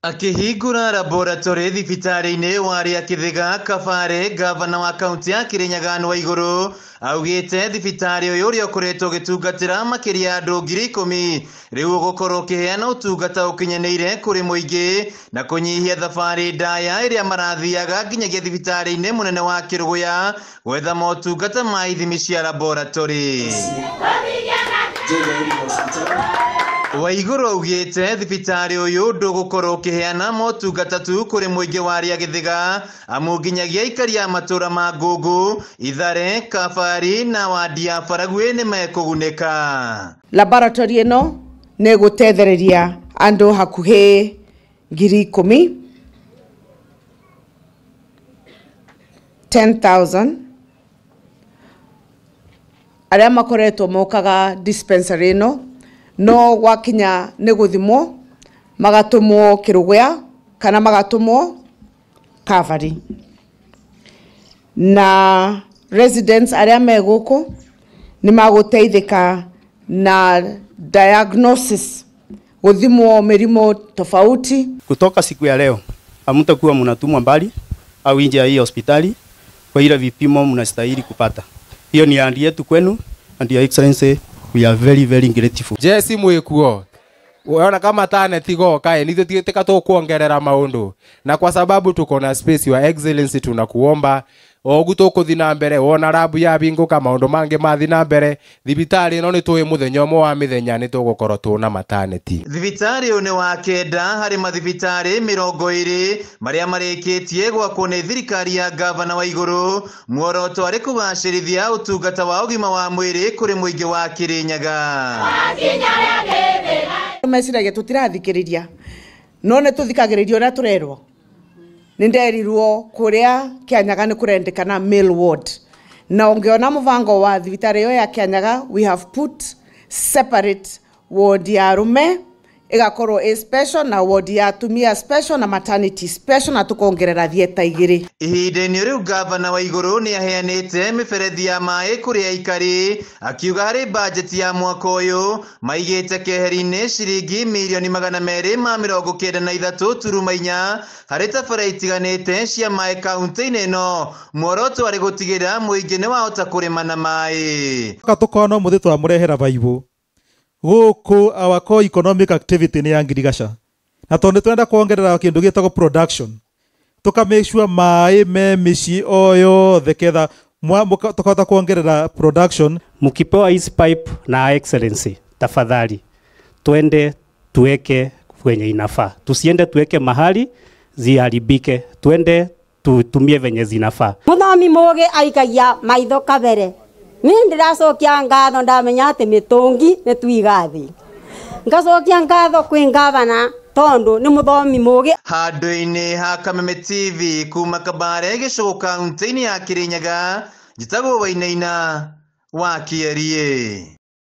Akĩhingũra laboratory thibitarĩ-inĩ wa Rĩakĩthĩga Kabare, gavana wa kaunti ya Kirinyaga Anne Waigũrũ augĩte thibitarĩ ũyũ ũrĩa ũkoretwo ũgĩtungatĩra makĩria ya andũ 10,000 rĩu ũgũkorwo ũkĩheana ũtungata ũkinyanĩire kũrĩ mũingĩ na kũnyihia thabarĩ ndaya ĩrĩa marathiaga nginyagia thibitarĩ-inĩ mũnene wa Kĩrũgũya gwetha motungata ma ithimi cia laboratory. Waigũrũ augĩte thibitarĩ ũyũ ndũgũkorwo ũkĩheana motungata tu kũrĩ mũingĩ wa Rĩagĩthĩga amu nginyagia aikari a matũra ma Ngũngũ, Ithare, Kabari na wadi ya Baragwi nĩ mekũgunĩka. Laboratory ĩno nĩ ĩgũtethereria andũ hakuhĩ 10,000, 10,000 arĩa makoretwo mokaga dispensary ĩno no gwakinya nĩ gũthimwo magatũmwo Kĩrũgũya kana magatũmwo Kabari. Na residents arĩa me gũkũ nĩ magũteithĩka na diagnosis, gũthimwo mĩrimũ tofauti. Kutoka siku ya leo hamtakuwa mnatumwa mbali au nje ya hii hospitali kwa ile vipimo mnastahili kupata. Hiyo ni ahadi yetu kwenu, and Your Excellency, we are very very grateful. Jesi mwekuo unaona kama tane tigo kae nithu tika tukuongerera maundu, na kwa sababu tuko na space, Your Excellency, tunakuomba ogu tukuthi na mbere wona rabu ya binguka maundu mangi mathi na mbere thibitari ino ni tui muthenya umwe wa mithenya ni tugukorwo tuna maternity. Thibitari uyu ni wa kenda hari mathibitari 20 maria marikitie gwakwo ni thirikari ya gavana Waigũrũ, muoroto ari kugacirithia utungata wa ugima wa mwiri kuri muingi wa Kirinyaga. Meciragia tutirathikiriria no nĩ tũthikagĩrĩria ũrĩa tũrerwo. Nĩ nderirwo kũrĩa Kĩanyaga nĩ kũrendekana male ward, na ũngĩona mũbango wa thibitarĩ ĩyo ya Kĩanyaga, we have put separate ward ya arũme ĩgakorwo ĩ special na ward ya atumia special na maternity special, na tũkongerera theatre 2. Ihinda-inĩ rĩu gavana Waigũrũ nĩ aheanĩte mĩberethi ya maĩ kũrĩ aikari, akiuga harĩ bajeti ya mwaka ũyũ maigĩte keheri-inĩ ciringi mirioni 293.4 harĩ tabara itiganĩte cia maĩ kaunti-inĩ ĩno, muoroto arĩ gũtigĩrĩra mũingĩ nĩ wahota kũrĩma na maĩ. Tũkona ũmũthĩ twamũrehera baibũ gũkũ our core economic activity nĩ ya ngirigaca, na tondũ twenda kuongerera kĩndũ gĩtagwo production, tuka make sure maĩ me mĩciĩ o yothe ketha tukahota kuongerera production. Mkipewa hizi pipe na Excellency, tafadhali twende tuweke kwenye inafaa, tusiende tuweke mahali ziharibike, twende tutumie venye zinafaa. Muthomi mugi aikagia maitho kabere. Ni ndiracokia ngatho ndamenya ati mitungi ni twiga thi. Ngacokia ngatho kwi gavana tondu ni muthomi mugi. Handũ-inĩ ha Kameme TV kuma Kabare gĩcũgũ kaunti-inĩ ya Kirinyaga, njĩtagwo Wainaina wa Kĩerie.